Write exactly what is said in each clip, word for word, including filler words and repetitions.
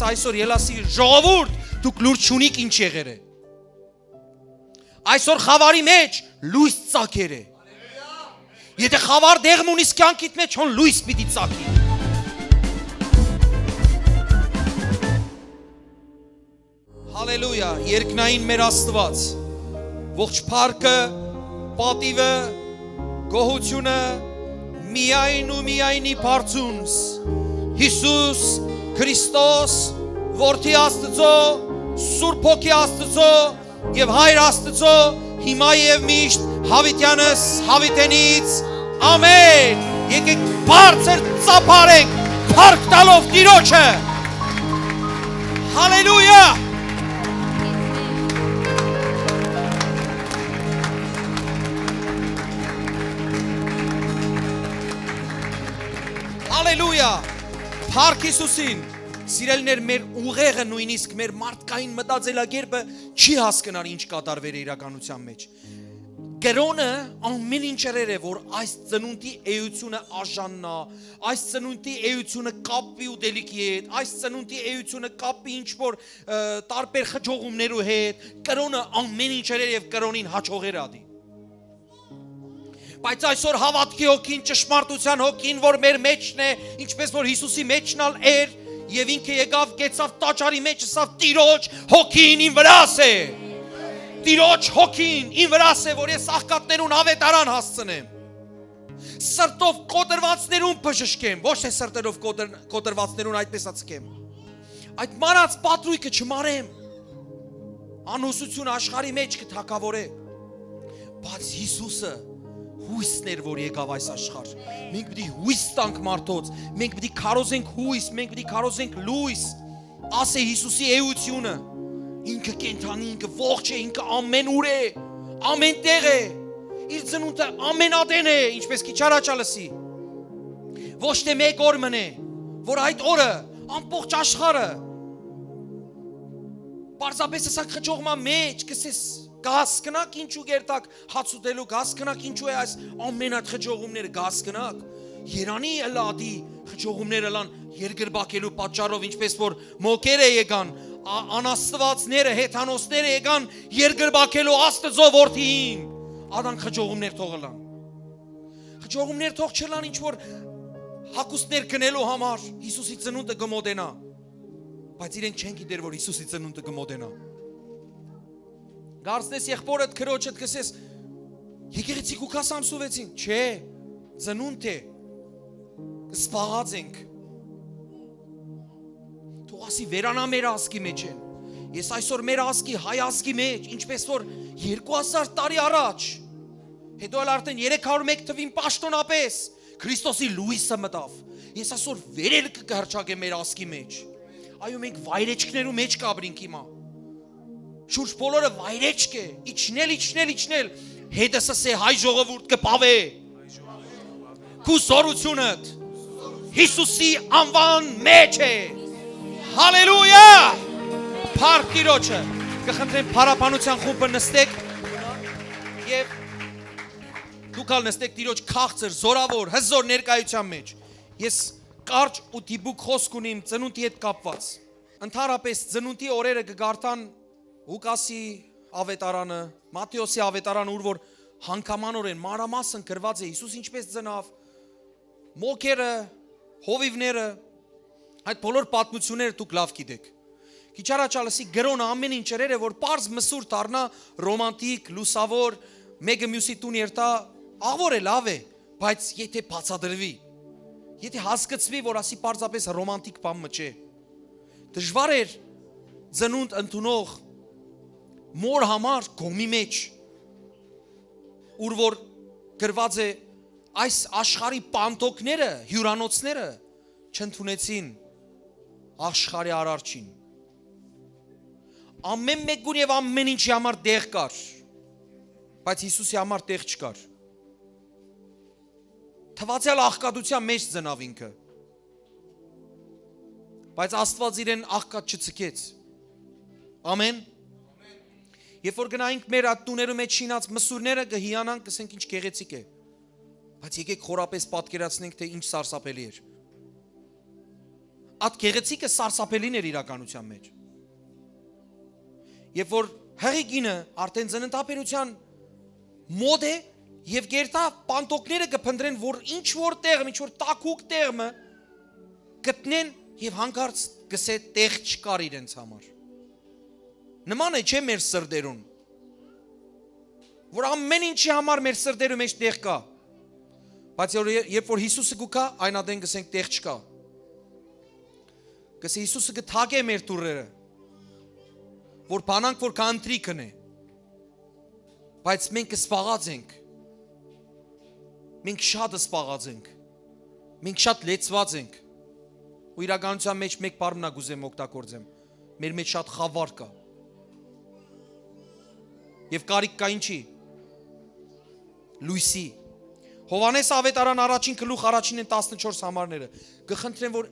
Այսօր ելասի ժողովուրդ, դուք լուր չունիք ինչ եղեր է։ Այսօր խաւարի մեջ լոյս ծագեր է։ Եթե խաւար դեղ մունիս կյանքիդ մեջ, հոն լոյս պիտի ծագի։ Հալելույա, երկնային մեր Աստուած, ողջ փառքը, պատիվը, գոհությունը միայն ու միայնի բարձունս, Յիսուս Քրիստոս, Որդի Աստուծոյ, Սուրբ Հոգի Աստուծոյ եւ Հայր Աստուծոյ, հիմա եւ միշտ, յաւիտեանս յաւիտենից։ Ամեն։ Եկեք բարձր ծափարենք, փառք տալով Տիրոջը։ Հալելույա։ Հալելույա։ Փառք Յիսուսին։ Սիրելիներ, մեր ուղեղը, նոյնիսկ մեր մարդկային մտածելակերպը չի հասկնար ինչ կատարվեր է իրականության մեջ։ Կրոնը ամեն ինչ ըրեր է, որ այս ծնունդի էությունը աժաննայ, այս ծնունդի էությունը կապուի ուտելիքի հետ, այս ծնունդի էությունը կապուի ինչ որ, ը, տարբեր խճողումներու հետ։ Կրոնը ամեն ինչ ըրեր եւ կրոնին հաջողեր ատի։ Բայց այսօր հաւատքի հոգին, ճշմարտութեան հոգին, որ մեր մեջն է, ինչպես որ Յիսուսի մեջն ալ էր, եւ ինքը եկաւ, կեցաւ տաճարի մեջ, ըսաւ. «Տիրոջ հոգին իմ վրաս է։ Տիրոջ հոգին իմ վրաս է, որ ես աղքատներուն աւետարան հասցնեմ։ Սրտով կոտրվածներուն բժշկեմ, ոչ թե սրտերով կոտր-, կոտրվածներուն այդպես ացկեմ։ Այդ մարած պատրույգը չմարեմ։ Անհուսությունը աշխարհի մեջ կը թագաւորէ»։ Բայց Յիսուսը յոյսն էր, որ եկաւ այս աշխարհ։ Մենք պիտի յոյս տանք մարդոց, մենք պիտի քարոզենք յոյս, մենք պիտի քարոզենք լոյս։ Ասե Յիսուսի էությունը։ Ինքը կենդանի, ինքը ողջ է, ինքը ամենուր է, ամեն տեղ է։ Իր ծնունդը ամեն ատեն է, ինչպես քիչ առաջ ալ ըսի։ Ոչ թե մէկ օր մնե, որ այդ օրը ամբողջ աշխարհը պարզապես ասակ խճողմա մեջ կսես, կհասկնաք ինչու կերտակ հաց ուտելու, կհասկնաք ինչու է այս ամեն այդ խճողումները, կհասկնաք։ Երանի ըլլա ատի խճողումներ ըլլան երկրպագելու պատճառով, ինչպես որ մոկերը եկան, ա-, անաստուածները, հեթանոսները եկան երկրպագելու Աստծո որդին, ադան խճողումներ թող ըլլան։ Խճողումներ թող չըլլան ինչ որ հագուստներ գնելու համար, Յիսուսի ծնունդը կը մոտենայ, բայց իրենք չեն գիտեր, որ Յիսուսի ծնունդը կը մոտենայ։ Կարծես եղբորդ քրոջդ կսես. «Եկեղեցի կու գաս ամսուվեցին»։ Չէ, ծնունդ է, սպաղած ենք։ Թող ասի վերանայ մեր ազգի մեջ են։ Ես այսօր մեր ազգի, հայ ազգի մեջ, ինչպես որ երկու հազար տարի առաջ, հետո էլ արդեն երեք հարյուր մեկ թվին պաշտոնապես Քրիստոսի լոյսը մտաւ։ Ես այսօր վերելքը կը հռչակեմ մեր ազգի մեջ։ Այո, մենք վայրեջքներու մեջ կապրինք հիմա։ Շուրջ բոլորը վայրեջք է, իջնել, իջնել, իջնել։ Հետս ասե հայ ժողովուրդ կը պավէ։ Քու զորությունդ Յիսուսի անուան մեջ է։ Հալելույա։ Փառք Տիրոջը։ Կխնդրեմ փառաբանության խումբը նստեք եւ դուք ալ նստեք Տիրոջ քաղցր, զորավոր, հզոր ներկայության մեջ։ Ես կարճ ու դիպուկ խօսք ունիմ ծնունդի հետ կապված։ Ընդհանրապես ծնունդի օրերը կը կարդան Ղուկասի ավետարանը, Մատթէոսի ավետարանը, ուր որ հանգամանորեն մանրամասն գրված է Յիսուս ինչպես ծնաւ, մոկերը, հովիվները, այդ բոլոր պատմությունները դուք լաւ գիտեք։ Քիչ առաջ ալ ըսի կրոնը ամեն ինչ ըրեր է, որ պարզ մսուր դառնայ, ռոմանտիկ, լուսավոր, մէկը միւսի տուն երթայ, աղ որ է լաւ է, բայց եթե բացատրուի, եթե հասկցուի, որ ասի պարզապես ռոմանտիկ բան մը չէ։ Դժուար էր ծնունդ ընդունող մօր համար կողմի մեջ, ուր որ գրված է. «Այս աշխարհի պանդոկները, հիւրանոցները չընդունեցին աշխարհի արարչին»։ Ամեն մեկուն եւ ամեն ինչի համար տեղ կար, բայց Յիսուսի համար տեղ չկար։ Թվացեալ աղքատության մեջ ծնաւ ինքը, բայց Աստուած իրեն աղքատ չցկեց։ Ամեն։ Երբ որ գնայինք մեր այդ տուներու մեջ շինած մսուրները, կը հիանանք, կսենք. «Ինչ գեղեցիկ է»։ Բայց եկեք խորապես պատկերացնենք, թե ինչ սարսափելի էր։ Այդ գեղեցիկը սարսափելին էր իրականության մեջ։ Երբ որ հղի կինը արդեն ծննդաբերության մոտ է, եւ կերտա պանթոկները կը փնտրեն, որ ինչ որ տեղ մը, ինչ որ տաքուկ տեղ մը գտնեն, եւ հանկարծ կսե տեղ չկար իրենց համար։ Նման է, չէ՞, մեր սրտերուն, որ ամեն ինչի համար մեր սրտերու մեջ տեղ կա, բայց որ, երբ որ Հիսուսը կու գայ, այն ատեն կսենք տեղ չկա։ Կսե Հիսուսը կը թակէ մեր դուռերը, որ բանանք որ կանտրի կնե, բայց մենք կսպաղած ենք, մենք շատ սպաղած ենք, մենք շատ լեցված ենք, ու իրականության մեջ մեկ բառ մնա կուզեմ օգտագործեմ, մեր մեջ շատ խավար կա։ Եւ կարիք կա ինչի։ Լոյսի։ Հովհաննես Աւետարան առաջին գլուխ առաջինէն տասնչորս համարները, կը խնդրեմ որ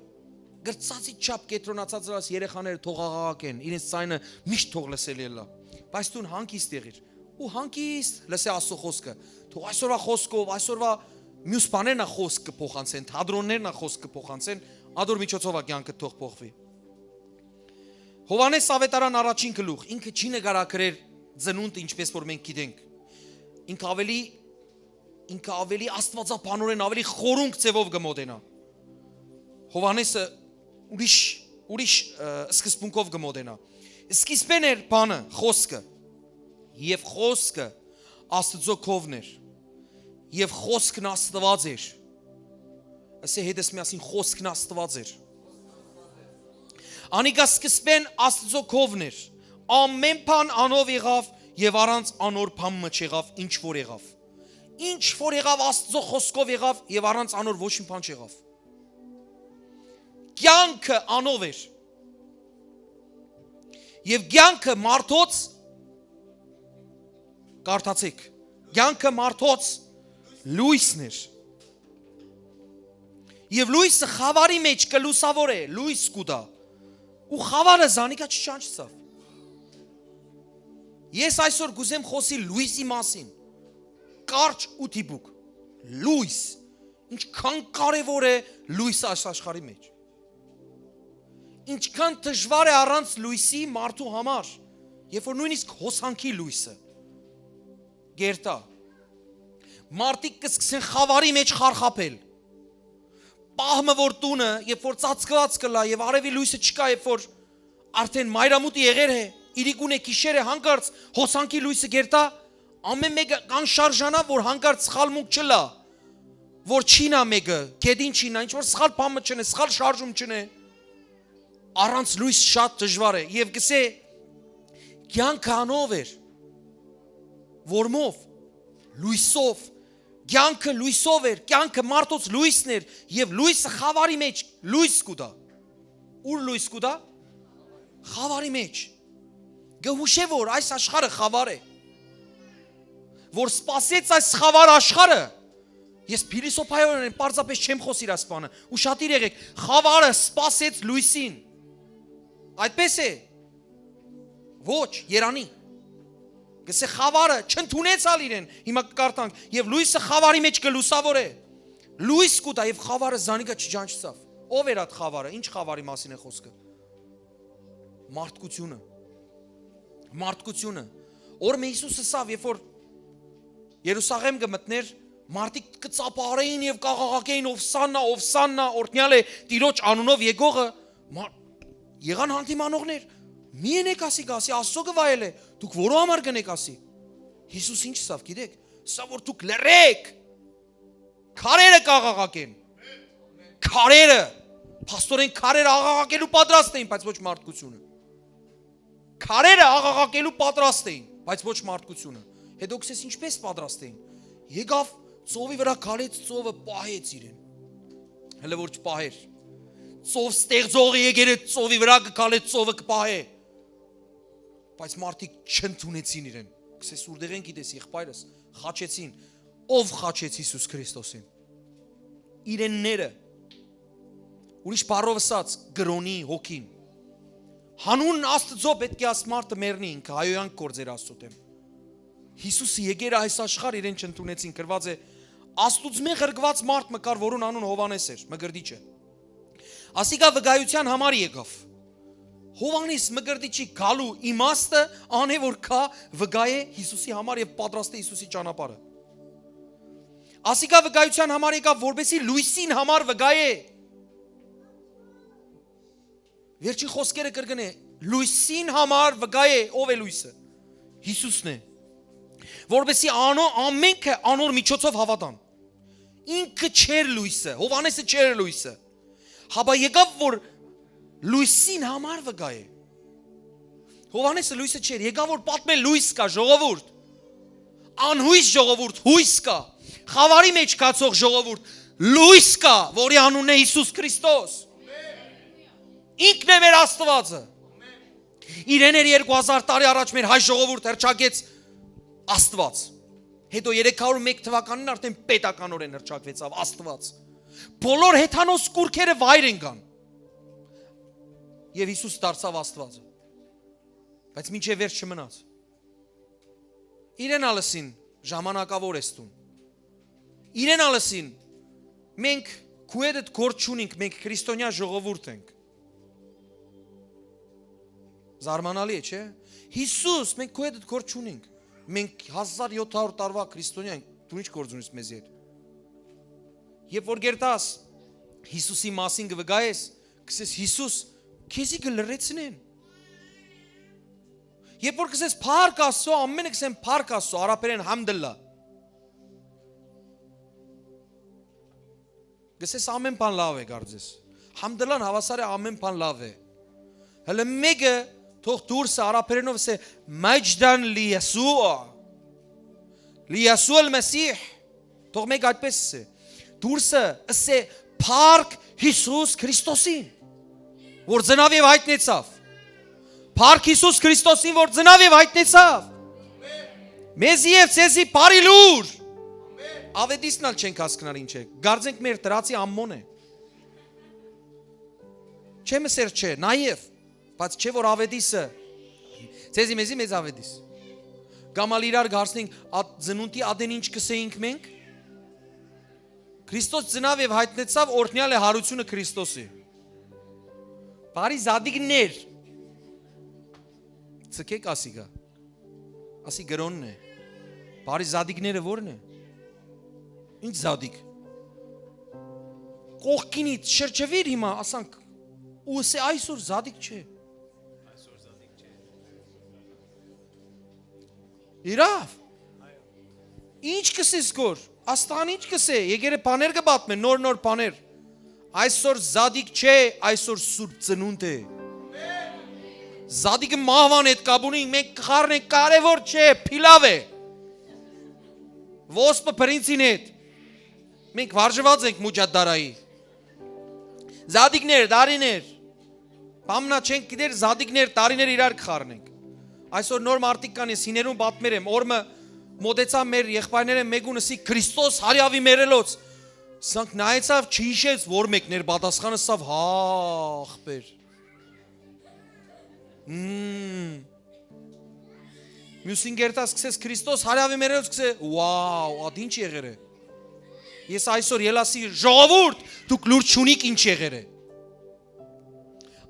գրծածի չափ կեդրոնացած ըլլաս երեխաները թող աղաղակեն, իրենց ձայնը միշտ թող լսել ելլա, բայց դուն հանգիստ եղիր ու հանգիստ լսե Աստծո խոսքը, թող այսօրվա խոսքով, այսօրվա մյուս բաներն ա խոսք կը փոխանցեն, թատրոններն ա խոսք կը փոխանցեն, ադոր միջոցով ա կյանքը թող փոխվի։ Հովհաննես Աւետարան առաջին գլուխ, ինքը չի նկարագրեր ծնունդը, ինչպես որ մենք գիտենք, ինքը ավելի, ինքը ավելի աստվածաբանորեն, ավելի խորունկ ձևով կը մոտենա։ Հովհաննեսը ուրիշ, ուրիշ, ը, սկզբունքով կը մոտենա։ Սկիզբէն էր բանը, խոսքը, եւ խոսքը Աստուծոյ քովն էր, եւ խոսքն Աստուած էր։ Ասե հետս միասին, խոսքն Աստուած էր։ Անիկա սկզբէն Աստուծոյ քովն էր, ամեն բան անով եղաւ, եւ առանց անոր բան մը չեղաւ, ինչ որ եղաւ։ Ինչ որ եղաւ, Աստուծոյ խոսքով եղաւ, եւ առանց անոր ոչ մի բան չեղաւ։ Կեանքը անով էր, եւ կեանքը մարդոց, կարդացեք, կեանքը մարդոց լոյսն էր, եւ լոյսը խաւարի մեջ կը լուսաւորէ, լոյս կու տայ, ու խաւարը զանիկա չճանչցաւ։ Ես այսօր կուզեմ խօսի լոյսի մասին, կարճ ու դիպուկ։ Լոյս, ինչքան կարեւոր է լոյսը այս աշխարհի մեջ, ինչքան դժուար է առանց լոյսի մարդու համար, երբ որ նոյնիսկ հոսանքի լոյսը կերտայ, մարդիկ կսկսեն խաւարի մեջ խարխափել։ Պահ մը որ տունը, երբ որ ծածկուած կ'ըլլայ եւ արեւի լոյսը չկայ, երբ որ արդէն մայրամուտը եղեր է, իրիկուն է, գիշեր է, հանկարծ հոսանքի լոյսը կերտայ, ամէն մէկը կ'անշարժանայ, որ հանկարծ սխալ մունք չ'ըլլայ, որ չինա մէկը, գետին չինա, ինչ որ սխալ բան մը չ'ընէ, սխալ շարժում չ'ընէ։ Առանց լոյս շատ դժուար է, եւ կսե, կեանքը անով էր, որմով, լոյսով, կեանքը լոյսով էր, կեանքը մարդոց լոյսն էր, եւ լոյսը խաւարի մեջ լոյս կու տայ։ Ո՞ւր լոյս կու տայ։ Խաւարի մեջ։ Կը յուշէ որ այս աշխարհը խաւար է, որ սպասեց այս խաւար աշխարհը։ Ես փիլիսոփայօրէն պարզապես չեմ խօսիր այս բանը, ուշադիր եղեք, խաւարը սպասեց լոյսին։ Այդպես է։ Ոչ, երանի։ Կսե խաւարը չընդունեց ալ իրեն, հիմա կկարդանք, եւ լոյսը խաւարի մեջ կը լուսաւորէ, լոյս կու տայ, եւ խաւարը զանիկա չճանչցաւ։ Ո՞վ էր այդ խաւարը, ինչ խաւարի մասին է խոսքը։ Մարդկությունը, մարդկությունը։ Օրը մը Յիսուս ըսաւ, երբ որ Երուսաղէմ կը մտներ, մարդիկ կը ծափարէին եւ կ'աղաղակէին. «Ովսաննա, ովսաննա, օրհնեալ է Տիրոջ անունով եկողը»։ Մա-, եղան հանդիմանողներ. «Մի ենեք ասի, կ'ասի, Աստծո կը վայելէ, դուք որու համար կ'ընեք ասի»։ Յիսուս ինչ ըսաւ, գիտեք, սա որ դուք լռեք, քարերը կ'աղաղակեն, քարերը, փաստորեն քարերը աղաղակելու պատրաստ էին, բայց ոչ մարդկությունը։ Քարերը աղաղակելու պատրաստ էին, բայց ոչ մարդկությունը։ Հետո գսես ինչպես պատրաստ էին։ Եկաւ ծովի վրա, քալեց ծովը, պահեց իրեն։ Հələ որ չպահեր, ծով ստեղծողը եկեր է, ծովի վրա կը քալե, ծովը կպահե։ Բայց մարդիկ չընդունեցին իրեն։ Գսես ուրդեղեն գիտես, եղբայրս, խաչեցին։ Ո՞վ խաչեց Յիսուս Քրիստոսին։ Իրենները, ուրիշ բառով ըսած, կրոնի հոգին։ Հանուն Աստծո պէտք է աս մարդը մեռնի, ինքը հայոյանք գործեր Աստծո դէմ։ Յիսուսը եկեր այս աշխարհ, իրեն չընդունեցին, գրված է. «Աստուծմէ ղրկուած մարդ մը կար, որուն անուն Հովհաննէս էր, Մկրտիչը»։ Ասիկա վկայութեան համար եկաւ։ Յովհաննէս Մկրտիչի գալու իմաստը անէ որ գայ վկայէ Յիսուսի համար եւ պատրաստէ Յիսուսի ճանապարհը։ Ասիկա վկայութեան համար եկաւ, որպեսզի լոյսին համար վկայէ։ Վերջին խօսքերը կրկնէ. լոյսին համար վկայէ, ո՞վ է լոյսը։ Յիսուսն է։ Որպեսզի անո-, ամենքը անոր միջոցով հաւատան։ Ինքը չէր լոյսը, Յովհաննէսը չէր լոյսը։ Հապա եկաւ որ լոյսին համար վկայէ։ Յովհաննէսը լոյսը չէր, եկաւ որ պատմէ լոյս կայ, ժողովուրդ։ Անհոյս ժողովուրդ, հոյս կայ։ Խաւարի մէջ գացող ժողովուրդ, լոյս կայ, որի անունն է Յիսուս Քրիստոս։ Ինքն է մեր Աստուածը։ Իրեն էր երկու հազար տարի առաջ մեր հայ ժողովուրդ հռչակեց Աստուած։ Հետո երեք հարյուր մեկ թվականին արդեն պետականորեն հռչակվեցաւ Աստուած։ Բոլոր հեթանոս կուռքերը վայր եկան։ Եւ Յիսուս դարձաւ Աստուածը։ Բայց մինչեւ վերջ չմնաց։ Իրեն ալ ըսին, ժամանակաւոր ես դուն։ Իրեն ալ ըսին, մենք քու հետ գործ չունենք, մենք քրիստոնեայ ժողովուրդ ենք։ Զարմանալի է, չէ՞։ Յիսուս, մենք քու հետ գործ չունենք։ Մենք հազար յոթ հարյուր տարուայ քրիստոնեայ ենք, դու ի՞նչ գործ ունես մեզի հետ։ Երբ որ կերտաս, Յիսուսի մասին կվկայես, կսես. «Յիսուս, քեզի կը լռեցնեն»։ Երբ որ կսես. «Փառք Աստծո», ամէնքը կսեն. «Փառք Աստծո», արաբերէն՝ «Համդլլա»։ Կսես. «Ամէն բան լաւ է», կարծես. «Համդլլան» հաւասար է «Ամէն բան լաւ է»։ Հələ մէկը թող դուրսը արաբերէնով ըսէ. «Մաջդան լի Յեսուա, լի Յեսուա ալ Մեսիհ»։ Թող մէկ այդպես ըսէ. դուրսը ըսէ. «Փառք Յիսուս Քրիստոսին, որ ծնաւ եւ յայտնեցաւ»։ Փառք Յիսուս Քրիստոսին, որ ծնաւ եւ յայտնեցաւ։ Մեզի եւ ձեզի բարի լուր։ Աւետիսն ալ չենք հասկնար ինչ է։ Կարծենք մեր դրացի ամմոն է։ Չէ, մսեր չէ, նաեւ, բայց չէ որ Աւետիսը, ձեզի մեզի մեծ Աւետիս։ Կամ ալ իրար կհարցնենք, ատ-, ծնունդի ատեն ինչ կսեինք մենք։ Քրիստոս ծնաւ եւ յայտնեցաւ, օրհնեալ է յարութիւնը Քրիստոսի։ Բարի զատիկներ, ցկեք ասիկա։ Ասի կրոնն է։ Բարի զատիկները ո՞րն է։ Ինչ զատիկ։ Կողքինիդ շրջվիր հիմա, ասանք, ու ըսէ. «Այսօր զատիկ չէ»։ Իրաւ։ Ինչ կսես գոր, աստան ինչ կսե, եկերը բաներ կը պատմեն, նոր-նոր բաներ։ Այսօր զատիկ չէ, այսօր սուրբ ծնունդ է։ Զատիկը մահվան հետ կապ ունի, մենք կխառնենք, կարևոր չէ, փիլաւ է։ Ոսպը պրինցին հետ։ Մենք վարժված ենք Մուջադարայի։ Զատիկներ, տարիներ։ Բամնա չենք գիտեր, զատիկներ, տարիներ իրար կխառնենք։ Այսօր նոր մարդիկ կան, ես հիներուն պատմեր եմ, օրը մօտեցայ մեր եղբայրներէն մէկուն, ըսի. «Քրիստոս հարիավի մեռելոց»։ Սանք նայեցաւ, չհիշեց որ մեկներ, պատասխանը սավ. «Հա, ախպեր»։ Մմ։ Մյուսին կերտաս, կսես. «Քրիստոս հարիավի մեռելոց»։ Կսե. «Վաու, ատ ինչ եղեր է»։ Ես այսօր ելասի. «Ժողովուրդ, դուք լուր չունիք ինչ եղեր է»։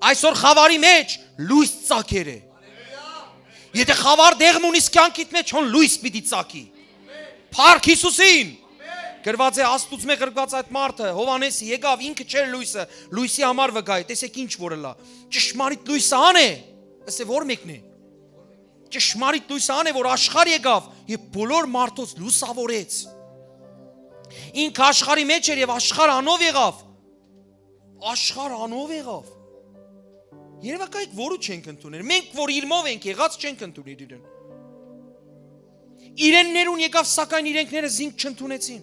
Այսօր խաւարի մէջ լոյս ծագեր է։ Եթե խաւար դեղ մունիս կյանքիդ մէջ, հոն լոյս պիտի ծագի։ Փառք Յիսուսին։ Գրված է, Աստուծմէ ղրկած այդ մարդը, Յովհաննէսը, եկաւ, ինքը չէր լոյսը, լոյսի համար վկայ, տեսեք ինչ որ ըլլայ։ Ճշմարիտ լոյսը ան է, ըսե որ մեկն է։ Ճշմարիտ լոյսը ան է, որ աշխարհ եկաւ եւ բոլոր մարդոց լուսաւորեց։ Ինքը աշխարհի մէջ էր եւ աշխարհ անով եղաւ։ Աշխարհ անով եղաւ։ Երևակայք որու չենք ընդուներ։ Մենք որ իրմով ենք եղած, չենք ընդուներ իրեն։ Իրեններուն եկաւ, սակայն իրենքները զինք չընդունեցին։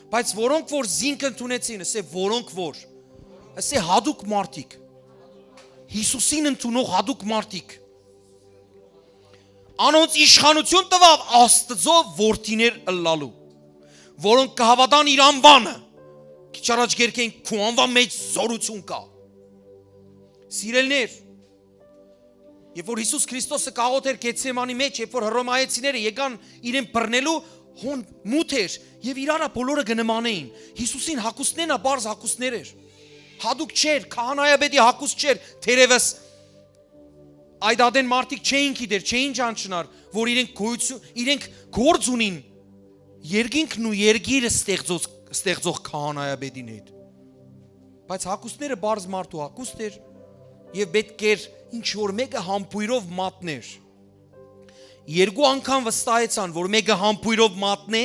Բայց որոնք որ զինք ընդունեցին, ըսե որոնք որ, ըսե հատուկ մարդիկ, Յիսուսին ընդունող հատուկ մարդիկ, անոնց իշխանութիւն տուաւ Աստծո որդիներ ըլլալու, որոնք կը հաւատան իր անուանը։ Քիչ առաջ կերկենք, քու անուան մէջ զօրութիւն կայ։ Սիրելիներ, երբ որ Յիսուս Քրիստոսը կաղոթ էր Գեթսեմանի մէջ, երբ որ հռոմայեցիները եկան իրեն բռնելու, հոն մութ էր եւ իրարա բոլորը կը նմանեին։ Յիսուսին հագուստներն ա պարզ հագուստներ էր։ Հատուկ չէր, քահանայապետի հագուստ չէր, թերեւս այդ ատեն մարդիկ չէին գիտեր, չէին ճանչնար, որ իրենք գոյություն, իրենք գործ ունին երկինքն ու երկիրը ստեղծող, ստեղծող քահանայապետին հետ։ Բայց հագուստները պարզ մարդու հագուստ էր եւ պէտք էր ինչ որ մեկը համբոյրով մատներ։ Երկու անգամ վստահեցան, որ մեկը համբոյրով մատնէ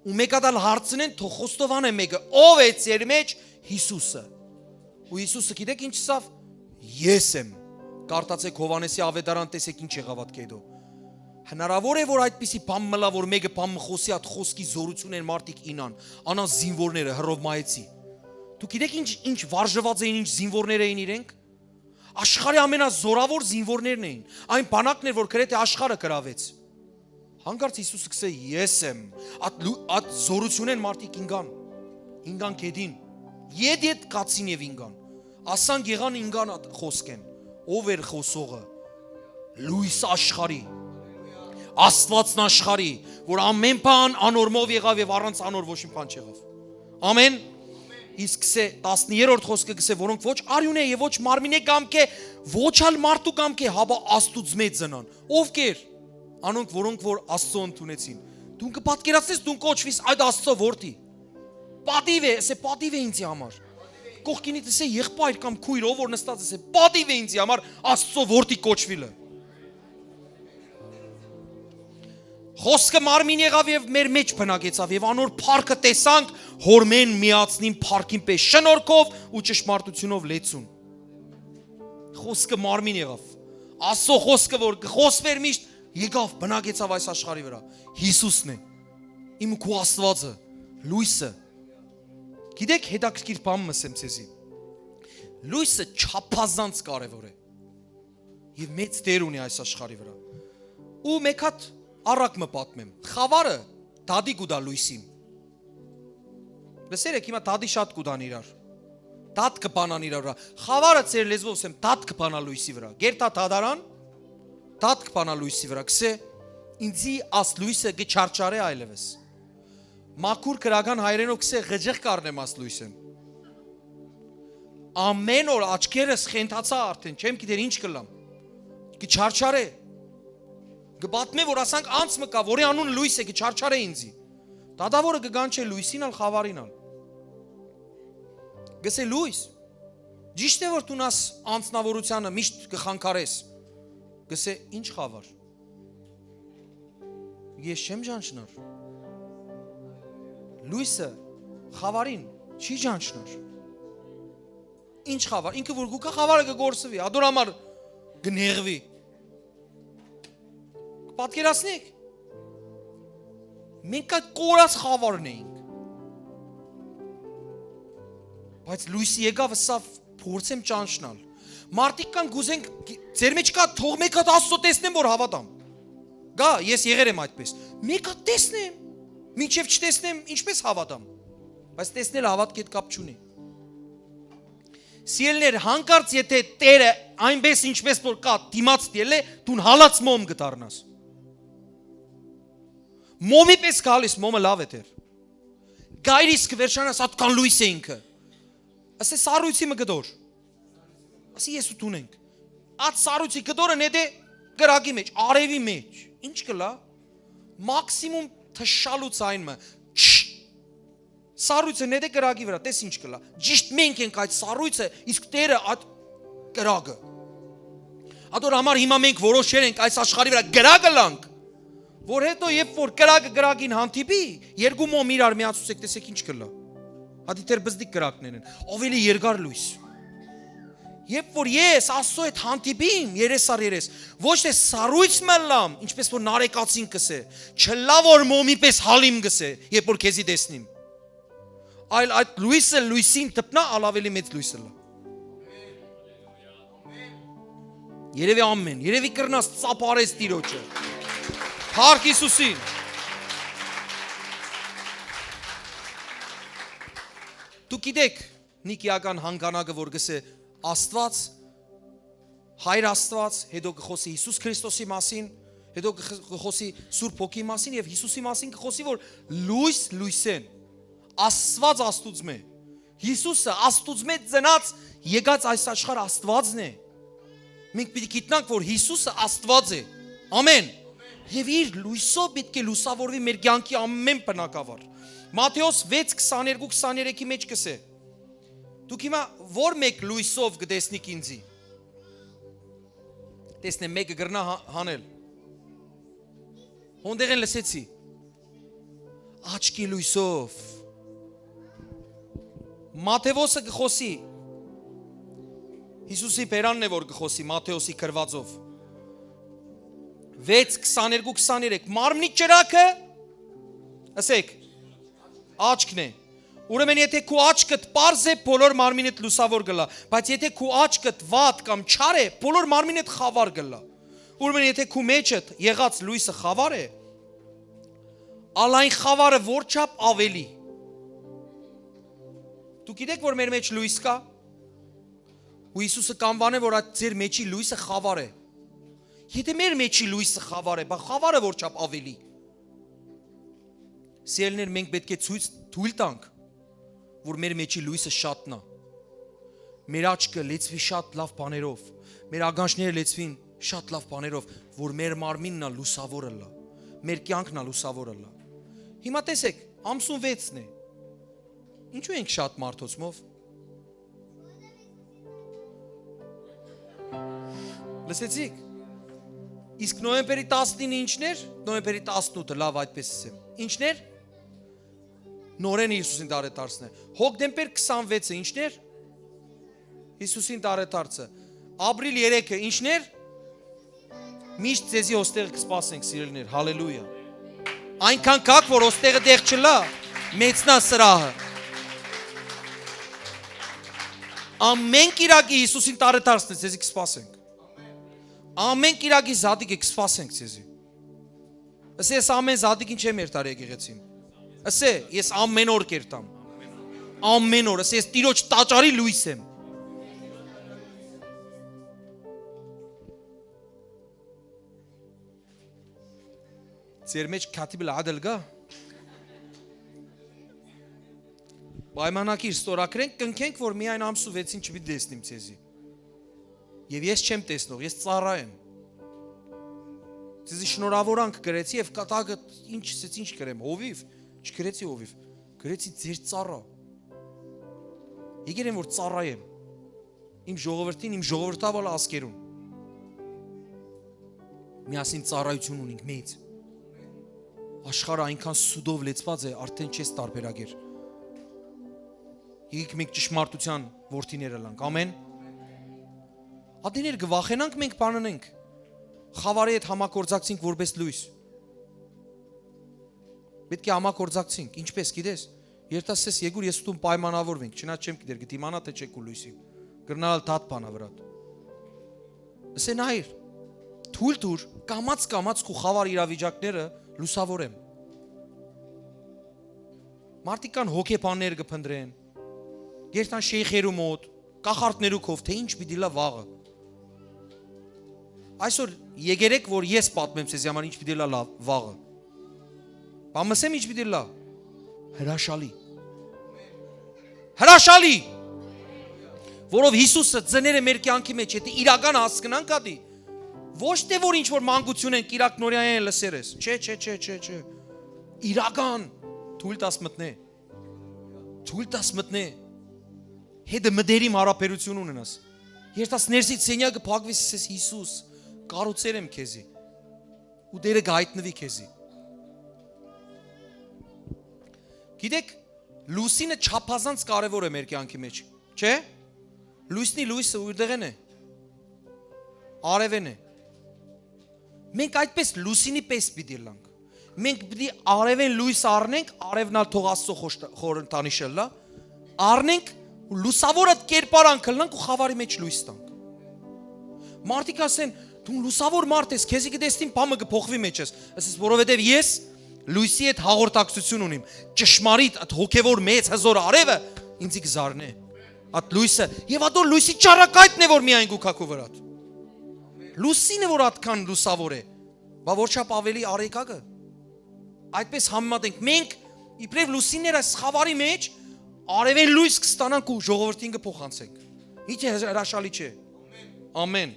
ու մեկը դալ հարցնեն, թող խոստովանէ մեկը, ո՞վ է ձեր մեջ Յիսուսը։ Ու Յիսուսը գիտեք ինչ ասաւ։ Ես եմ։ Կարդացեք Յովհաննէսի Ավետարան, տեսեք ինչ եղաւ ատկեդո։ Հնարավոր է, որ այդպիսի բան մլա, որ մեկը բան մը խօսի, այդ խօսքի զորութիւնէն մարդիկ ինան, անան զինվորները, հրովմայեցի։ Դուք գիտեք ինչ, ինչ վարժուած էին, ինչ զինվորներ էին իրենք։ Աշխարհի ամենազորաւոր զինվորներն էին։ Այն բանակն էր, որ գրեթէ աշխարհը գրավեց։ Հանկարծ Յիսուսը կսէ. «Ես եմ»։ Այդ լու-, այդ զորութիւնէն մարդիկ ինկան, ինկան գետին, ետ-ետ գացին եւ ինկան։ Ասանք եղան ինկան այդ խօսքէն։ Ո՞վ էր խօսողը։ Լոյս աշխարհի, Աստուածն աշխարհի, որ ամեն բան անոր մով եղաւ եւ առանց անոր ոչինչ բան չեղաւ։ Ամեն։ Իսկ սէ, տասներորդ խօսքը կսէ, որոնք ոչ արիւնէ եւ ոչ մարմինէ կամքէ, ոչ ալ մարդու կամքէ, հապա Աստուծմէ ծնան։ Ովքեր։ Անոնք, որոնք որ Աստծո ընդունեցին։ Դուն կը պատկերացնես, դուն կոչվիս այդ Աստծո որդի։ Պատիվ է, սէ, պատիվ է ինձի համար։ Կողքինիդ սէ, եղբայր կամ քույր, ով որ նստած է, սէ, պատիվ է ինձի համար Աստծո որդի կոչվիլը։ Խոսքը մարմին եղաւ եւ մեր մեջ բնակեցաւ, եւ անոր փառքը տեսանք, հորմէն միածնին փառքին պէս, շնորհքով ու ճշմարտութիւնով լեցուն։ Խոսքը մարմին եղաւ։ Աստծո խոսքը, որ կխոսվէր միշտ, եկաւ, բնակեցաւ այս աշխարհի վրա։ Յիսուսն է, իմ քու Աստուածը, լոյսը։ Գիտեք, հետաքրքիր բան մը ասեմ ձեզի։ Լոյսը չափազանց կարեւոր է եւ մեծ դեր ունի այս աշխարհի վրա։ Ու մեկ հատ առակ մը պատմեմ։ Խաւարը դատի կու տայ լոյսին։ Լսեր եք, հիմա դատի շատ կու տան իրար։ Դատ կը բանան իրար վրա։ Խաւարը, ձեր լեզուով ասեմ, դատ կը բանա լոյսի վրա։ Գերթա դատարան, դատ կը բանա լոյսի վրա։ Կսէ. «Ինձի աս լոյսը կը չարչարէ այլեւս»։ Մաքուր գրական հայերէնով կսէ. «Ղճղ կ'առնեմ աս լոյսէն»։ Ամեն օր աչքերս խենթացայ արդէն, չեմ գիտեր ինչ կ'ըլլամ։ Կը չարչարէ։ Կը պատմէ, որ ասանք անձ մը կայ, որի անունը Լոյս է, կը չարչարէ ինձի։ Դատաւորը կը կանչէ Լոյսին ալ, խաւարին ալ։ Կսէ. «Լոյս, ճիշդ է, որ դուն աս անձնաւորութեանը միշտ կը խանգարես»։ Կսէ. «Ինչ խաւար։ Ես չեմ ճանչնար։ Լոյսը խաւարին չի ճանչնար»։ Ինչ խաւար, ինքը որ գուքա, խաւարը կը գործուի, ադոր համար կը նեղուի։ Պատկերացնեք, մենք կա կորած խաւարն էինք, բայց Լոյսը եկաւ, ըսաւ. «Փորձեմ ճանչնալ»։ Մարդիկ կան, կ'ուզենք, ձեր մեջ կա, թող մեկ հատ Աստծո տեսնեմ, որ հաւատամ։ Գա, ես եղեր եմ այդպես։ Մեկ հատ տեսնեմ, մինչեւ չտեսնեմ, ինչպես հաւատամ։ Բայց տեսնել հաւատքի հետ կապ չունի։ Սիրելիներ, հանկարծ եթե Տերը այնպես, ինչպես որ կա, դիմաց ելլէ, դուն հալած մոմ կդառնաս։ Մոմի պես գալիս, մոմը լաւ է դեռ։ Գայր իսկ վերջանաս, ատկան լոյս է ինքը։ Ասե սառույցի մը կտոր։ Ասի ես ու դուն ենք։ Այդ սառույցի կտորը նետե կրակի մեջ, արևի մեջ։ Ինչ կլա։ Մաքսիմում թշալու ցայն մը։ Չշ։ Սառույցը նետե կրակի վրա, տես ինչ կլա։ Ճիշտ մենք ենք այդ սառույցը, իսկ Տերը այդ կրակը։ Ատոր համար հիմա մենք որոշել ենք այս աշխարհի վրա կրակը լանք, որ հետո երբ որ կրակը կրակին հանդիպի, երկու մոմ իրար միացուցեք, տեսեք ինչ կլա։ Հատի դեռ բզդիկ կրակներ են, ավելի երկար լույս։ Երբ որ ես Աստծո հետ հանդիպիմ երես առ երես, ոչ թե սառույց մը լամ, ինչպես որ նարեկացին կսե, չլա որ մոմի պես հալիմ կսե, երբ որ քեզի տեսնիմ, այլ այդ լույսը լույսին դպնա, ալ ավելի մեծ լույսը լա։ Երևի ամեն, երևի կրնաս ծափարես Տիրոջը։ Փառք Հիսուսին։ Դուք գիտեք, Նիկիական հանգանակը, որ գսե Աստված, Հայր Աստված, հետո կխոսի Յիսուս Քրիստոսի մասին, հետո կխ-, կխոսի Սուրբ Հոգի մասին եւ Յիսուսի մասին կխոսի, որ լույս լույսեն, Աստված Աստուծմէ։ Յիսուսը Աստուծմէ ծնած, եկած այս աշխարհ Աստուածն է։ Մենք պիտի գիտնանք, որ Յիսուսը Աստուած է։ Ամեն։ Եւ իր լոյսով պիտի լուսավորուի մեր կեանքի ամեն բնակավար։ Մատթէոս վեց քսաներկու քսաներեքի մէջ կ'ըսէ. «Դուք հիմա ո՞ր մէկ լոյսով կը տեսնիք ինձի»։ Տեսնեմ, մէկը կրնայ հա-, հանել։ Հոնդեղէն լսեցի. «Աչքի լոյսով»։ Մատթէոսը կը խօսի, Յիսուսի բերանն է, որ կը խօսի Մատթէոսի գրուածով։ Վեց քսաներկու քսաներեք. «Մարմնի ճրագը», ըսէք, «աչքն է»։ Ուրեմն, եթէ քու աչքդ պարզ է, բոլոր մարմինդ լուսաւոր կ'ըլլայ, բայց եթէ քու աչքդ վատ կամ չար է, բոլոր մարմինդ խաւար կ'ըլլայ։ Ուրեմն, եթէ քու մէջդ եղած լոյսը խաւար է, ալ այն խաւարը որչափ աւելի։ Դուք գիտէք, որ մեր մէջ լոյս կայ, ու Յիսուսը կ'անուանէ, որ այդ ձեր մէջի լոյսը խաւար է։ Եթէ մեր մէջի լոյսը խաւար է, բա խաւարը որչափ աւելի։ Սիրելիներ, մենք պէտք է ցոյց, թոյլ տանք, որ մեր մէջի լոյսը շատնայ։ Մեր աչքը լեցուի շատ լաւ բաներով, մեր ականջները լեցուին շատ լաւ բաներով, որ մեր մարմինն ալ լուսաւոր ըլլայ, մեր կեանքն ալ լուսաւոր ըլլայ։ Հիմա տեսէք, ամսուն վեցն է։ Ինչու ենք շատ մարդոցմով։ Լսեցիք։ Իսկ նոյեմբերի տասնինը ինչն էր, նոյեմբերի տասնութը, լաւ, այդպես ասեմ, ինչն էր, նորէն Յիսուսին տարեդարձն է։ Հոկտեմբեր քսանվեցը ինչն էր, Յիսուսին տարեդարձը։ Ապրիլ երեքը ինչն էր, միշտ ձեզի ոստեղը կսպասենք, սիրելիներ, հալելույա։ Այնքան կաք, որ ոստեղը տեղ չլա, մեծնա սրահը։ Ամեն կիրակի Յիսուսին տարեդարձն է, ձեզի կսպասենք։ Ամեն կիրակի զատիկը կսպասենք ձեզի։ Ըսե, ես ամեն զատիկին չեմ երթար եկեղեցին։ Ըսե, ես ամեն օր կերթամ։ Ամեն օր, ըսե, ես Տիրոջ տաճարի լոյս եմ։ Ձեր մէջ քաթիբը լա ադել գա։ Պայմանագիր ստորագրենք, կնքենք, որ միայն ամսու վեցին չպիտի տեսնիմ ձեզի։ Եւ ես չեմ տեսնող, ես ծառայ եմ։ Ձեզի շնորհավորանք գրեցի եւ կատակը ինչ ասեց, ինչ գրեմ, հովիվ, չգրեցի հովիվ, գրեցի ձեր ծառայ։ Եկել եմ, որ ծառայ եմ իմ ժողովրդին, իմ ժողովրդավար ազգերուն։ Միասին ծառայություն ունենք մեծ։ Աշխարհը այնքան սուտով լեցված է, արդեն չես տարբերակեր։ Եկեք մենք ճշմարտության որդիները ըլանք։ Ամեն։ Ատիներ կը վախենանք մենք բանընենք։ Խաւարի հետ համագործակցենք որպես լոյս։ Պէտք է համագործակցենք, ինչպես գիտես, երթասես Եգուր, ես ատուն պայմանավորվենք, չնայած չեմ գիտեր, կը դիմանայ թե չէ քու լոյսին, կրնալ դատ բանա վրատ։ Ըսեն այր, թույլ տուր, կամաց-կամաց քու խաւար իրավիճակները լուսաւորեմ։ Մարդիկ կան հոգեբաններ կը փնտրեն, երթան շեյխերու մոտ, կախարդներու քով, թե ինչ պիտի լա վաղը։ Այսօր եկերեք, որ ես պատմեմ ձեզի համար ինչ պիտի լա լավ վաղը։ Բան մսեմ ինչ պիտի լա։ Հրաշալի։ Հրաշալի։ Որով Յիսուսը ծներ է մեր կեանքի մեջ, եթե իրական հասկնանք ատի, ոչ թե որ ինչ որ մանկություն են կիրակ նորյայեն լսեր ես։ Չէ, չէ, չէ, չէ, չէ։ Իրական, թույլ տաս մտնե։ Թույլ տաս մտնե։ Հետը մտերիմ հարաբերություն ունենաս։ Երթաս ներսի սենյակը փակվի, ասես, «Յիսուս, կառուցեր եմ քեզի»։ Ու Տերը կհայտնվի քեզի։ Գիտեք, լուսինը չափազանց կարևոր է մեր կեանքի մեջ, չէ՞։ Լուսնի լույսը ուրդեղեն է, արևեն է։ Մենք այդպես լուսինի պես պիտի ըլլանք։ Մենք պիտի արևեն լույս առնենք, արևն ալ թող Աստծո խոշտ-, խորհրդանիշը ըլլա, առնենք ու լուսաւոր այդ կերպարանքը ըլլանք ու խավարի մեջ լույս տանք։ Մարդիկ ասեն, «Դու լուսաւոր մարդ ես, քեզի կտեսնին, բամը կփոխվի մեջ ես»։ Ասես, որովհետև ես լույսի հետ հաղորդակցություն ունիմ, ճշմարիտ, այդ հոգևոր մեծ հզոր արևը ինձի կզարնէ, այդ լույսը, եւ ատոր լույսի ճառագայթն է, որ միայն գուքա քու վրատ։ Լուսինը, որ ատքան լուսաւոր է, բա որչափ ավելի արեգակը։ Այդպես համեմատենք, մենք իբրև լուսիններ այս խավարի մեջ Արեւէն լոյս կը ստանանք ու ժողովրդին կը փոխանցենք։ Ի՞նչ է, հրաշալի չէ։ Ամեն։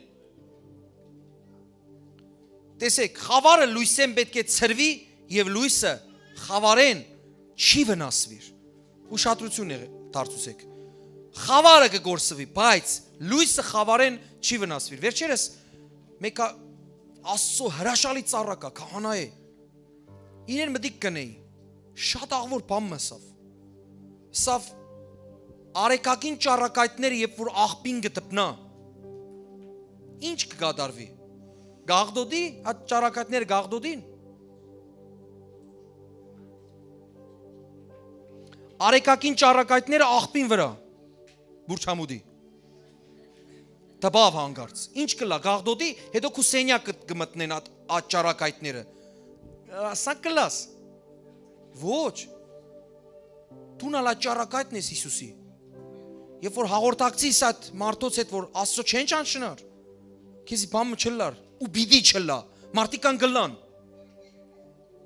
Տեսեք, խաւարը լոյսէն պէտք է ցրուի եւ լոյսը խաւարէն չի վնասուիր։ Ուշադրություն եղե-, դարձուցեք։ Խաւարը կը կորսուի, բայց լոյսը խաւարէն չի վնասուիր։ Վերջերս մէկը Աստծո հրաշալի ծառայ կայ, քահանայ է։ Իրեն մտիկ կ'ընէի։ Շատ աղուոր բան մը սաւ։ Սաւ արեգակին ճառագայթները, երբ որ աղբին կը դպնայ, ի՞նչ կը կատարուի։ Կ'աղտոտի, այդ ճառագայթները կ'աղտոտին։ Արեգակին ճառագայթները աղբին վրայ, բուրչամուտի, տպաւ հանկարծ։ Ի՞նչ կ'ըլլայ, կ'աղտոտի, հետո քու սենեակ կը, կը մտնեն այդ, այդ ճառագայթները։ Ասա կ'ըլլաս։ Ոչ։ Դուն ալ այդ ճառագայթն ես Յիսուսի։ Երբ որ հաղորդակցիս այդ մարդոց հետ, որ Աստծո չեն ճանչնար, քեզի բան մը չ'ըլլար, ու պիտի չ'ըլլայ։ Մարդիկ կան կ'ըլլան։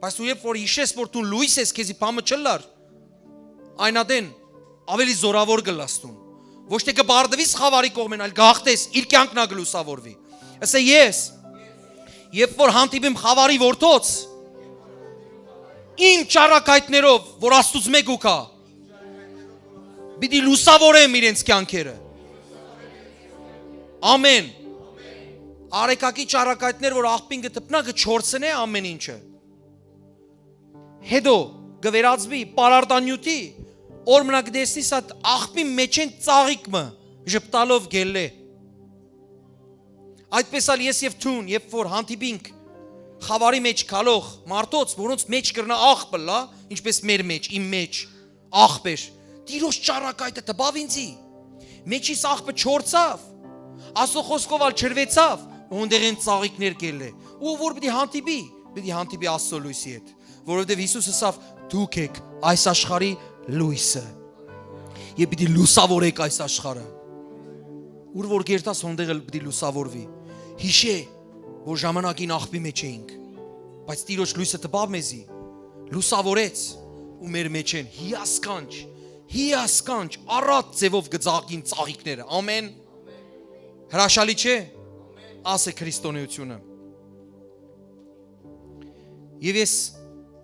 Բայց դու երբ որ յիշես, որ դուն լոյս ես, քեզի բան մը չ'ըլլար, այն ատեն ավելի զորաւոր կ'ըլլաս դուն։ Ոչ թէ կը բարդուիս խաւարի կողմէն, այլ կ'աղթես, իր կեանքն ա կը լուսաւորուի։ Ասե ես, երբ որ հանդիպեմ խաւարի որդոց, իմ ճառագայթներով, որ Աստուծմէ կու գայ, պիտի լուսաւորեմ իրենց կեանքերը։ Ամեն։ Արեգակի ճառագայթներ, որ աղբին կը դպնայ, կը չորցնէ ամեն ինչը։ Հետո կը վերածուի պարարտանիւթի, օր մը կը տեսնիս այդ աղբի մէջէն ծաղիկ մը ժպտալով կ'ելլէ։ Այդպես ալ ես եւ դուն, երբ որ հանդիպինք խաւարի մէջ գալող մարդոց, որոնց մէջ կրնայ աղբը ըլլայ, ինչպես մեր մէջ, իմ մէջ, աղբեր, Տիրոջ ճառագայթը տպաւ ինձի։ Մեջիս աղբը չորցաւ, Աստծո խօսքով ալ չրուեցաւ, ու հոնդերեն ծաղիկներ կ'ելլէ։ Ու որ պիտի հանդիպի, պիտի հանդիպի Աստծո լոյսի հետ, որովհետեւ Յիսուս ըսաւ. «Դուք էք այս աշխարհի լոյսը, եւ պիտի լուսաւորեք այս աշխարհը»։ Ուր որ կ'երթաս, հոնդեղ ալ պիտի լուսաւորուի։ Յիշէ, որ ժամանակին աղբի մէջ էինք, բայց Տիրոջ լոյսը տպաւ մեզի, լուսաւորեց, ու մեր մէջէն հիասքանչ, հիասքանչ, առատ ձեւով կը ծաղկին ծաղիկները։ Ամեն։ Հրաշալի չէ՞։ Ասե քրիստոնեությունը։ Եւ ես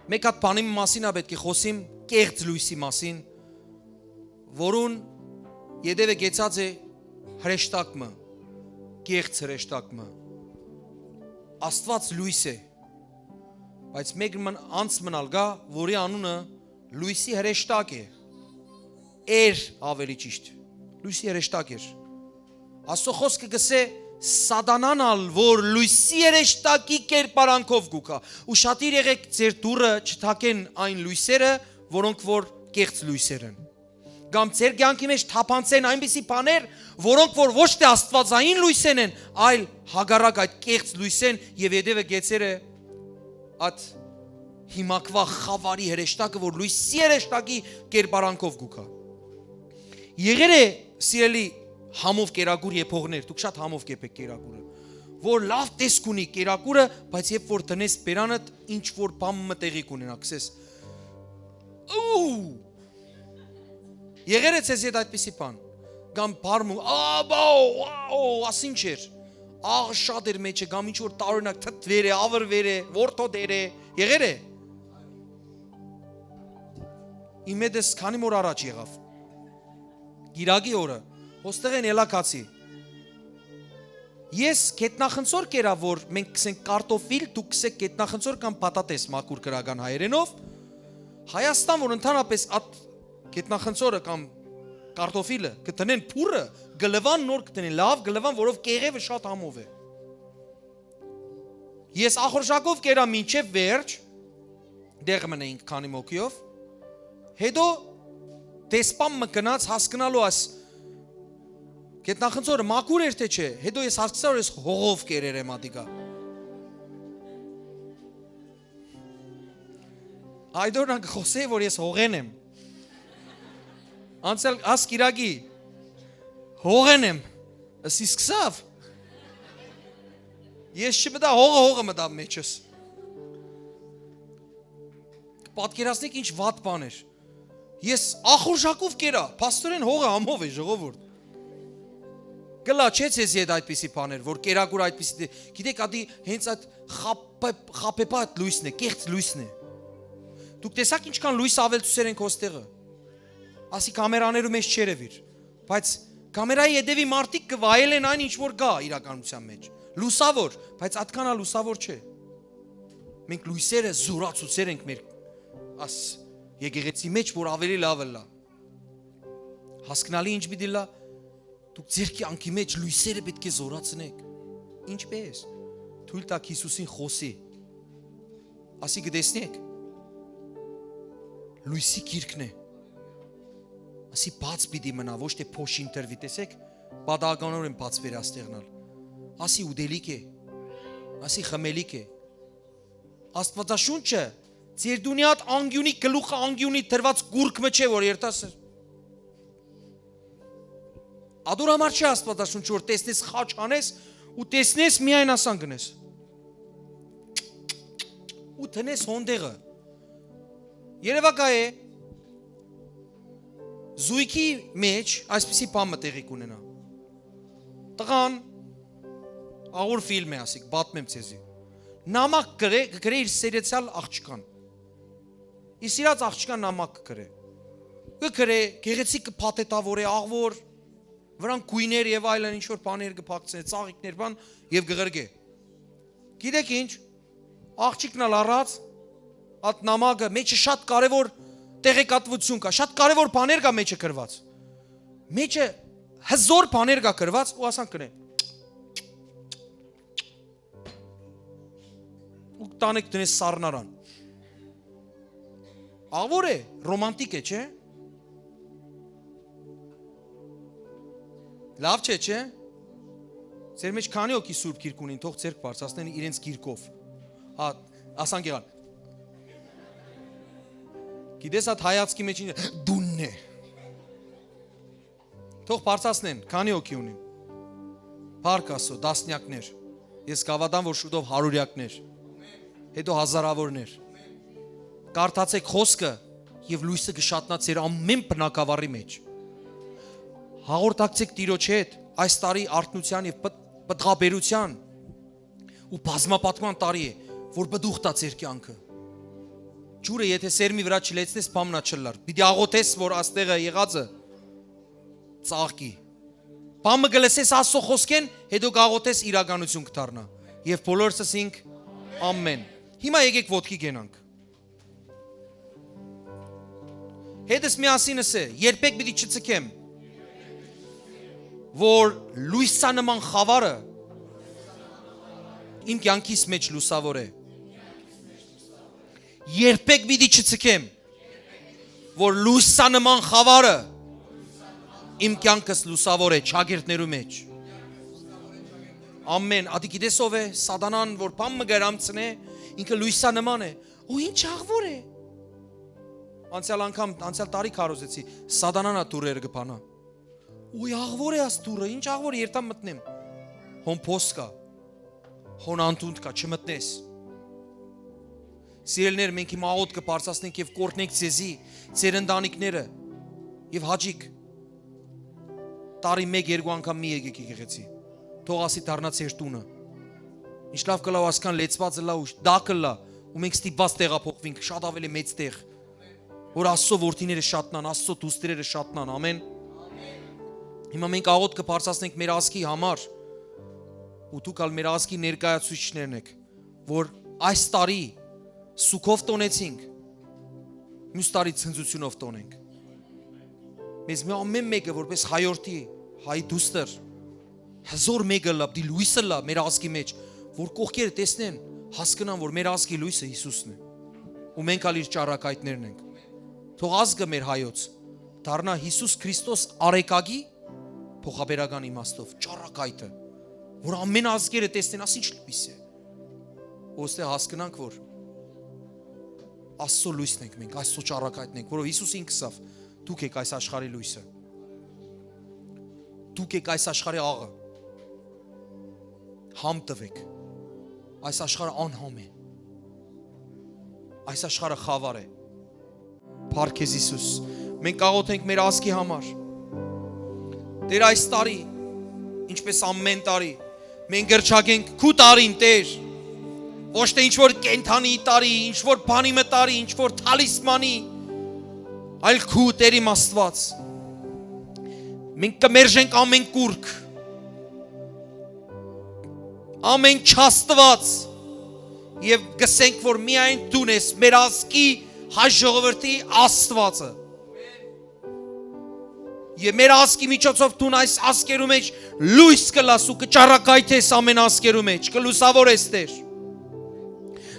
մէկ հատ բանի մասին ա պէտք է խօսիմ, կեղծ լոյսի մասին, որուն ետեւը կեցած է հրեշտակ մը, կեղծ հրեշտակ մը։ Աստուած լոյս է, բայց մէկ մն-, անձ մնալ կայ, որի անունը լոյսի հրեշտակ է, էր ավելի ճիշտ, լոյսի հրեշտակ էր։ Աստծո խօսքը կ'ըսէ. «Սատանան ալ, որ լոյսի հրեշտակի կերպարանքով կու գայ»։ Ուշադիր եղէք, ձեր դուռը չթակեն այն լոյսերը, որոնք որ կեղծ լոյսեր են, կամ ձեր կեանքի մէջ թափանցեն այնպիսի բաներ, որոնք որ ոչ թէ աստուածային լոյսեն են, այլ հակառակ այդ կեղծ լոյսեն, եւ ետեւը կեցերը այդ հիմակվա խաւարի հրեշտակը, որ լոյսի հրեշտակի կերպարանքով կու գայ։ Եղեր է, սիրելի, համով կերակուր եփողներ, դուք շատ համով կ'եփէք կերակուրը, որ լաւ տեսք ունի կերակուրը, բայց երբ որ դնես բերանդ, ինչ որ բան մը տեղի կ'ունենա, կ'սես. «Ու!» Եղեր է ձեզի հետ այդպիսի բան, կամ բար մը, «Աբաո, աո, ասինչ էր»։ Աղ շատ էր մեջը, կամ ինչ որ տարօրինակ թթվեր է, ավրվեր է, որդոդեր է։ Եղեր է։ Իմ հետ էս քանի մոր առաջ եղաւ։ Կիրակի օրը, հոստեղ են ելակացի։ Ես գետնախնձոր կերա, որ մենք կ'սենք կարտոֆիլ, դուք կ'սեք գետնախնձոր կամ պատատես, մաքուր գրական հայերենով։ Հայաստան, որ ընդհանրապես այդ գետնախնձորը կամ կարտոֆիլը կ'ընեն փուռը, կ'ըլլան նոր, կ'ընեն լաւ, կ'ըլլան, որով կեղևը շատ համով է։ Ես ախորժակով կերա մինչեւ վերջ, դեղ մնայինք քանի մոքիով, հետո դեսպան մը գնաց հասկնալու այս գետնախնձորը մաքուր էր թե չէ, հետո ես հասկացա, որ ես հողով կերեր եմ ատիկա։ Այդ օրն ան կը խօսէի, որ ես հողեն եմ։ Անցյալ աս կիրակի հողեն եմ, ըսի սկսավ։ Ես չմտա հողը, հողը մտա մեջս։ Կը պատկերացնեք ինչ վատ բան էր։ Ես ախորժակով կերա, փաստորեն հողը համով է, ժողովուրդ։ Կլա չէ՞ ձեզի հետ այդպիսի բաներ, որ կերակուր այդպիսի դե-, գիտեք, ադի հենց այդ խապ-, խապեպա այդ լույսն է, կեղծ լույսն է։ Դուք տեսաք ինչքան լույս ավելցուցեր ենք հոստեղը։ Ասի կամերաներու մեջ չերևիր, բայց կամերայի հետևի մարդիկ կը վայելեն այն, ինչ որ կա իրականության մեջ։ Լուսավոր, բայց ատքան ալ լուսավոր չէ։ Մենք լույսերը զորացուցեր ենք մեր աս եկեղեցի մեջ, որ ավելի լավ ըլլայ։ Հասկնալի ինչ պիտի լա, դուք ձեր կեանքի մեջ լույսերը պիտի զորացնեք։ Ինչպե՞ս։ Թույլ տաք Յիսուսին խօսի։ Ասի կը տեսնեք։ Լույսի գիրքն է։ Ասի բաց պիտի մնա, ոչ թե փոշին տրվի, տեսեք, պատահականորեն բաց վեր աստեղնալ։ Ասի ուտելիք է, ասի խմելիք է։ Աստուածաշունչը ձեր դունի հատ անգիունի գլուխը անգիունի դրված գուրգ մը չէ, որ երթաս։ Ադոր համար չէ Աստուածաշունչը, որ տեսնես խաչ անես ու տեսնես միայն ասան գնես։ Ու տնես հոնդեղը։ Երևակայ է, զույգի մեջ այսպիսի բան մը տեղի կունենա։ Տղան աղոր ֆիլմ է, ասիկ, պատմեմ ձեզի։ Նամակ գրե, գրե իր սերեցյալ աղջկան։ Իր սիրած աղջկան նամակ գրե։ Կը գրե, գեղեցիկ կը փաթեթավորե աղվոր, վրան գույներ եւ այլն ինչ որ բաներ կը փակցնե, ծաղիկներ բան, եւ կը ղրկե։ Գիտեք ինչ, աղջիկն ալ առած, այդ նամակը, մեջը շատ կարեւոր տեղեկատվություն կա, շատ կարեւոր բաներ կա մեջը գրված։ Մեջը հզոր բաներ կա գրված ու ասանք կնե։ Ու տանեք դնես սառնարան։ Աղվոր է, ռոմանտիկ է, չէ՞։ Լավ չէ, չէ՞։ Ձեր մեջ քանի՞ հոգի Սուրբ Գիրք ունին, թող ձեռք բարձրացնեն իրենց գիրքով։ Հա, ասանք եղան։ Գիտես, այդ հայացքի մեջ ինչ դունն է։ Թող բարձրացնեն, քանի՞ հոգի ունին։ Փառք Աստծո, տասնյակներ։ Ես կհաւատամ, որ շուտով հարյուրյակներ, հետո հազարաւորներ։ Կարդացեք խօսքը, եւ լոյսը կշատնայ ձեր ամէն բնակավարի մեջ։ Հաղորդակցեք Տիրոջ հետ այս տարի արթնության եւ պտ-, պտղաբերության ու բազմապատկման տարի է, որ պտուղ տայ ձեր կեանքը։ Ջուրը եթէ սերմի վրայ չլեցնես, բան մնա չըլլար։ Պիտի աղօթես, որ աստեղը եղածը ծաղկի։ Բան մը կը լսես Աստծո խօսքէն, հետո կաղօթես, իրականություն կդառնայ։ Եւ բոլորս ըսինք. «Ամէն»։ Հիմա եկեք ոտքի կենանք։ Հետս միասին ըսե. «Երբեք պիտի չցկեմ, որ լոյսանման խաւարը իմ կեանքիս մեջ լուսաւոր է։ Երբեք պիտի չցկեմ, որ լուսանման խաւարը իմ կեանքս լուսաւոր է չագերտներու մեջ»։ Ամէն։ Ադի գիտես ով է սատանան, որ բան մը գերամցնե, ինքը լոյսանման է։ Ու ինչ աղվոր է։ Անցյալ անգամ, անցյալ տարի քարոզեցի, սատանան ա դուռերը կը բանա։ Ու աղվոր է աս դուռը, ինչ աղվոր, երթամ մտնեմ։ Հոն փոս կա, հոն անդունդ կա, չմտնես։ Սիրելիներ, մենք հիմա աղոթքը բարձրացնենք եւ կօրհնենք ձեզի, ձեր ընտանիքները եւ հաճիկ տարի մեկ-երկու անգամ մի եկեք եկեղեցի։ Թող ասի դառնա ձեր տունը։ Ինչ լավ կլա ու ասկան լեցված ըլլա ու դա կլա, ու մենք ստիպված տեղափոխվենք շատ ավելի մեծ տեղ, որ Աստծո որդիները շատնան, Աստծո դուստրերը շատնան, ամեն։ Հիմա մենք աղոթքը բարձրացնենք մեր ազգի համար, ու դուք ալ մեր ազգի ներկայացուցիչներն եք, որ այս տարի սուքով տոնեցինք, մյուս տարի ցնծությունով տոնենք։ Մեզ մի ամեն մեկը որպես հայորդի, հայ դուստր, հզոր մեկը լա, պիտի լույսը լա մեր ազգի մեջ, որ կողքերը տեսնեն, հասկնան, որ մեր ազգի լույսը Յիսուսն է, ու մենք ալ իր ճառագայթներն ենք։ Թող ազգը մեր հայոց դառնա Յիսուս Քրիստոս արեգակի փոխաբերական իմաստով, ճառագայթը, որ ամեն ազգերը տեսնեն, աս ինչ լույս է։ Ոստե հասկնանք, որ Աստծո լույսն ենք մենք, Աստծո ճառագայթն ենք, որով Յիսուս ինք ըսաւ. «Դուք եք այս աշխարհի լույսը։ Դուք եք այս աշխարհի աղը։ Համ տվեք։ Այս աշխարհը անհամ է։ Այս աշխարհը խավար է»։ Փառք քեզ, Յիսուս, Մենք կաղոթենք մեր ազգի համար։ Տեր, այս տարի, ինչպես ամեն տարի, մենք կրճակենք քու տարին, Տեր։ Ոչ թե ինչ որ կենդանի տարի, ինչ որ բանի մը տարի, ինչ որ թալիսմանի, այլ քու, Տեր իմ Աստուած։ Մենք կմերժենք ամեն կուրք, ամեն չաստուած, եւ կսենք, որ միայն դուն ես մեր ազգի, հայ ժողովրդի Աստուածը։ Եւ մեր ազգի միջոցով դուն այս ազգերու մեջ լոյս կը լաս ու կը ճառագայթես ամեն ազգերու մեջ, կը լուսաւորես, Տեր։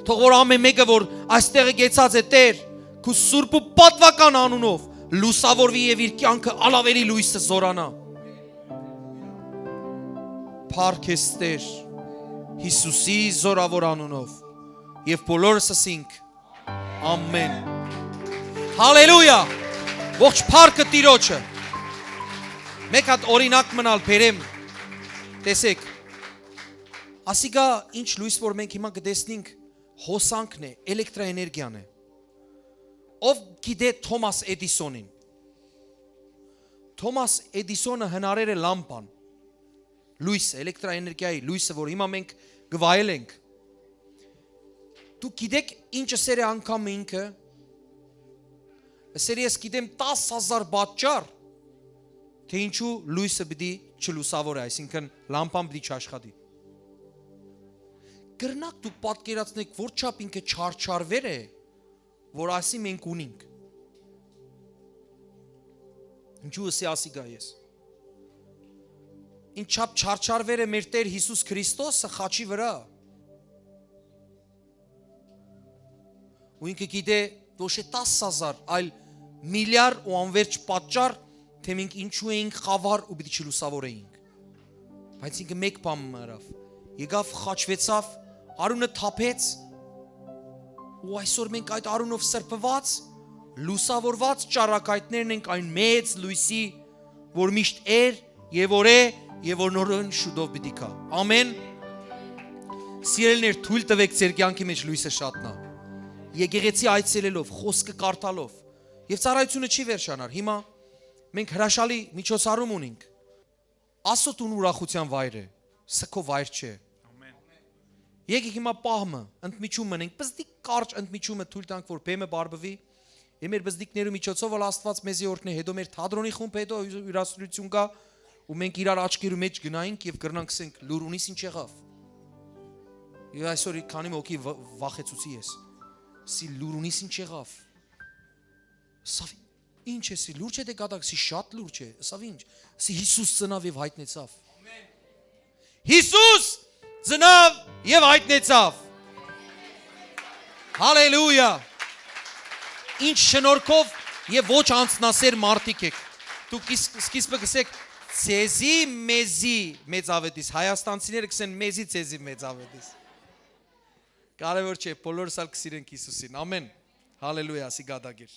Թող որ ամեն մեկը, որ այստեղը գեցած է, Տեր, քու սուրբ ու պատուական անունով լուսաւորուի եւ իր կեանքը ալ աւելի լոյսը զօրանայ։ Փառք ես, Տեր, Յիսուսի զորաւոր անունով, եւ բոլորս ըսինք. ամեն։ Հալելույա։ Ողջ փառքը Տիրոջը։ Մեկ հատ օրինակ մնալ բերեմ։ Տեսեք, ասիկա ինչ լոյս որ մենք հիմա կտեսնենք, հոսանքն է, էլեկտրաէներգիան է։ Ով գիտէ Թոմաս Էդիսոնին։ Թոմաս Էդիսոնը հնարեր է լամպան, լոյսը, էլեկտրաէներգիայի լոյսը, որ հիմա մենք կը վայելենք։ Դուք գիտեք ինչ ըսեր է անգամ ինքը։ Ըսեր, ես գիտեմ տաս հազար պատճառ, թե ինչու լոյսը պիտի չլուսաւորի, այսինքն լամպան պիտի չաշխատի։ Կրնակ դուք պատկերացնեք, որ չափ ինքը չարչարվեր է, որ ասի մենք ունինք։ Ինչու ըսի ասիկա ես։ Ինչ չափ չարչարվեր է մեր Տեր Յիսուս Քրիստոսը խաչի վրա։ Ու ինքը գիտէ, ոչ է տաս հազար, այլ միլիար ու անվերջ պատճառ, թե մենք ինչու էինք խավար ու պիտի չլուսաւորեինք։ Բայց ինքը մեկ բան մը ըրաւ։ Եկաւ, խաչվեցաւ, արունը թափեց, ու այսօր մենք այդ արունով սրբուած, լուսաւորուած ճառագայթներն ենք այն մեծ լոյսի, որ միշտ էր, եւ որ է, եւ որ նորէն շուտով պիտի գայ։ ամեն։ Սիրելիներ, թույլ տվեք ձեր կեանքի մեջ լոյսը շատնայ։ Եկեղեցի այցելելով, խօսքը կարդալով, եւ ծառայությունը չի վերջանար։ Հիմա մենք հրաշալի միջոցառում ունենք։ Ասո դուն ուրախութեան վայր է, սա քո վայր չէ։ Եկեք հիմա պահ մը ընդմիջում մնենք, պզտիկ կարճ ընդմիջումը թույլ տանք, որ բեմը բարբուի, եւ մեր պզտիկներու միջոցով ալ Աստուած մեզի օրհնէ, հետո մեր թատրոնի խումբը, հետո հիւրասիրություն կայ, ու մենք իրար աչքերու մեջ գնայինք եւ կրնանք ասենք. «Լուր ունիս ինչ եղաւ»։ Եւ այսօր քանի մը հոգի վ-, վախեցուցի ես։ Սի լուր ունիս ինչ եղաւ։ Սա ինչ է, սի լուրջ է դե կատակ, սի շատ լուրջ է, սա ինչ։ Սի Յիսուս ծնաւ եւ հայտնեցաւ։ Յիսուս ծնաւ եւ հայտնեցաւ։ Հալելույա։ Ինչ շնորհքով եւ ոչ անձնասեր մարդիկ եք։ Դուք իսկ-, սկիզբը կսեք, «Ձեզի մեզի մեծ աւետիս»։ Հայաստանցիները կսեն, «Մեզի ձեզի մեծ աւետիս»։ Կարեւոր չէ, բոլորս ալ կսիրենք Յիսուսին։ ամեն։ Հալելույա, ասի գադագիր։